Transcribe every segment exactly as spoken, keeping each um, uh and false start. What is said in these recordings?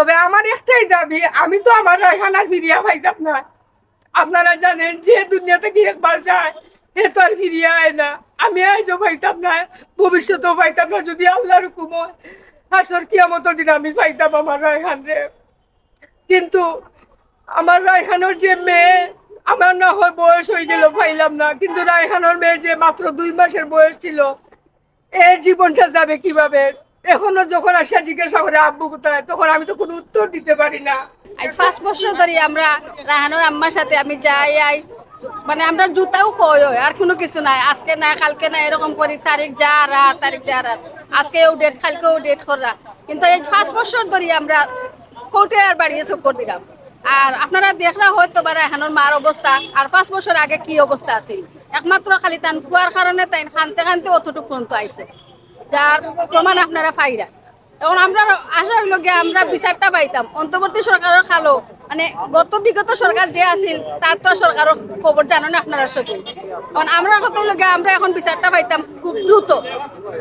তবে আমার একটাই দাবি, আমি তো আমার রায়হানরে ফিরিয়া পাইতাম না। আপনারা জানেন, যে দুনিয়া থাকি একবার যায়, হে তো আর ফিরিয়া আয় না। আমি আইজও পাইতাম না, ভবিষ্যতেও পাইতাম না, যদি আল্লাহর হুকুম হয়। হাশর কিয়ামতর দিন আমি পাইতাম আমার রায়হানরে। কিন্তু আমার রায়হানর যে মেয়ে, আমার না হয় বয়স হয়ে গেল, পাইলাম না, কিন্তু রায়হানর মেয়ে যে মাত্র দুই মাসের বয়স ছিল, এর জীবনটা যাবে কিভাবে? এখনো যখন আসা জিজ্ঞাসা করে, "আব্বু কোথায়?" তখন আমি তো কোনো উত্তর দিতে পারি না। আজ পাঁচ বছর ধরে আমরা রায়হানর আম্মার সাথে আমি যাই আই, মানে আমরা জুতাও কই হয়, আর কোনো কিছু নাই, আজকে নাই, কালকে নাই, এরকম করি, তারিখ যার আর তারিখ যার আর, আজকে ও ডেট, কালকে ও ডেট করা। কিন্তু এই পাঁচ বছর ধরে আমরা কোর্টে আর বাড়িয়ে চক্কর দিলাম। আর আপনারা দেখরা হয়তো বা রায়হানর মার অবস্থা, আর পাঁচ বছর আগে কি অবস্থা আছিল। একমাত্র খালি তান ফুয়ার কারণে তাই কানতে কানতে অতটুক পর্যন্ত আইছে, যার প্রমাণ আপনারা পাইরা। এখন আমরা আশা হইল গিয়া আমরা বিচারটা পাইতাম। অন্তর্বর্তী সরকারের কালো, মানে, গত বিগত সরকার যে আছিল, তার তো সরকারের খবর জানো না আপনারা সবই। এখন আমরা কত হইল গিয়া আমরা এখন বিচারটা পাইতাম খুব দ্রুত।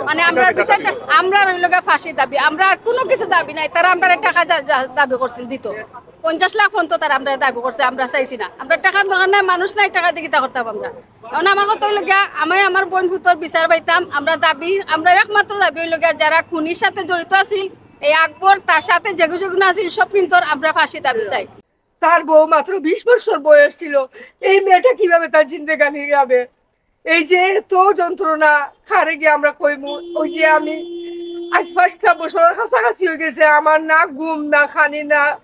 মানে, আমরা বিচারটা, আমরা হইল গিয়া ফাঁসি দাবি, আমরা আর কোনো কিছু দাবি নাই। তারা আমরা টাকা যা- যা দাবি করছিল দিত, পঞ্চাশ লাখ পর্যন্ত তারা আমরা দাবি করছে, আমরা চাইছি না। আমরা টাকার দরকার নাই, মানুষ নাই, টাকা দিয়ে কিতা করতাম আমরা। এখন আমার কথা হইল গিয়া, আমি আমার বোন পুতর বিচার পাইতাম। আমরা দাবি, আমরা একমাত্র দাবি হইল গিয়া, যারা খুনির সাথে জড়িত আছিল, এই আকবর, তার সাথে যেগু যেগুন আছিল, সব কিন্তু আমরা ফাঁসি দাবি চাই। তার বউ মাত্র বিশ বছর বয়স ছিল, এই মেয়েটা কিভাবে তার জিন্দেগানি যাবে? এই যে এত যন্ত্রণা, কারে গিয়া আমরা কইমু? ওই যে আমি আজ পাঁচটা বছরের কাছাকাছি হয়ে গেছে, আমার না ঘুম, না খানি, না,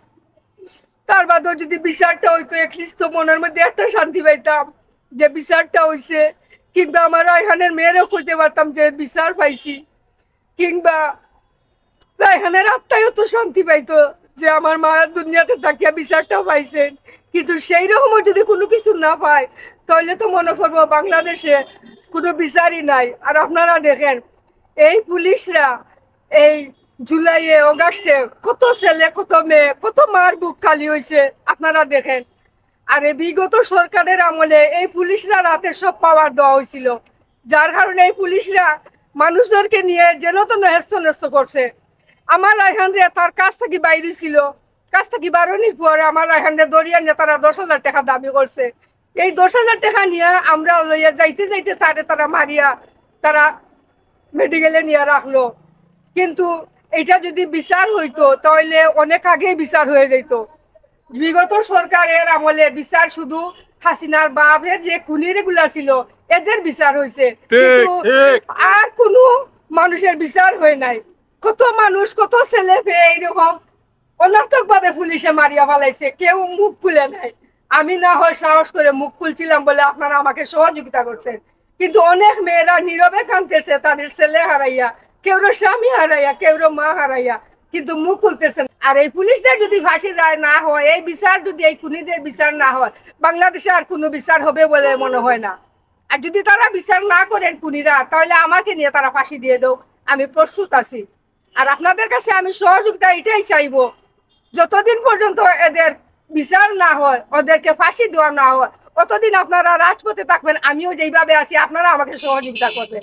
তার বাদেও যদি বিচারটা হইতো, at least তো মনের মধ্যে একটা শান্তি পাইতাম যে বিচারটা হইছে, কিংবা আমার রায়হানের মেয়েরও কইতে পারতাম যে বিচার পাইছি, কিংবা রায়হানের আত্মায়ও তো শান্তি পাইতো যে আমার মা দুনিয়াতে থাকিয়া বিচারটা পাইছেন। কিন্তু সেই রকমও যদি কোনো কিছু না পায়, তাহলে তো মনে করবো বাংলাদেশে কোনো বিচারই নাই। আর আপনারা দেখেন, এই পুলিশরা এই জুলাইয়ে, অগাস্টে কত ছেলে, কত মেয়ে, কত মার বুক খালি হইছে, আপনারা দেখেন। আর এই বিগত সরকারের আমলে এই পুলিশরা রাতে সব পাওয়ার দেওয়া হয়েছিল, যার কারণে এই পুলিশরা মানুষদেরকে নিয়ে যেন তেন হেস্তনেস্ত করছে। আমার রায়হান রে তার কাছ থেকে বাইরে ছিল, কাছ থেকে বারোনির পরে আমার রায়হান রে দরিয়া নিয়ে তারা দশ হাজার টাকা দাবি করছে। এই দশ হাজার টাকা নিয়ে আমরা লইয়া যাইতে যাইতে তারে তারা মারিয়া তারা মেডিকেলে নিয়ে রাখলো। কিন্তু এটা যদি বিচার হইতো, তাহলে অনেক আগেই বিচার হয়ে যাইতো। বিগত সরকারের আমলে বিচার শুধু হাসিনার বাপের যে খুনির এগুলা ছিল, এদের বিচার হয়েছে, ঠিক, কিন্তু ঠিক। আর কোনো মানুষের বিচার হয় নাই। কত মানুষ, কত ছেলে পেয়ে এইরকম অনর্থক ভাবে পুলিশে মারিয়া ফালাইছে, কেউ মুখ খুলে নাই। আমি না হয় সাহস করে মুখ খুলছিলাম বলে আপনারা আমাকে সহযোগিতা করছেন, কিন্তু অনেক মেয়েরা নীরবে কাঁদতেছে, তাদের ছেলে হারাইয়া, কেউরো স্বামী হারাইয়া, কেউরো মা হারাইয়া, কিন্তু মুখ খুলতেছে না। আর এই পুলিশদের যদি ফাঁসির রায় না হয়, এই বিচার যদি এই খুনিদের বিচার না হয়, বাংলাদেশে আর কোনো বিচার হবে বলে মনে হয় না। আর যদি তারা বিচার না করেন খুনিরা, তাহলে আমাকে নিয়ে তারা ফাঁসি দিয়ে দেও, আমি প্রস্তুত আছি। আর আপনাদের কাছে আমি সহযোগিতা এটাই চাইবো, যতদিন পর্যন্ত এদের বিচার না হয়, ওদেরকে ফাঁসি দেওয়া না হয়, অতদিন আপনারা রাজপথে থাকবেন। আমিও যেইভাবে আছি, আপনারা আমাকে সহযোগিতা করবেন।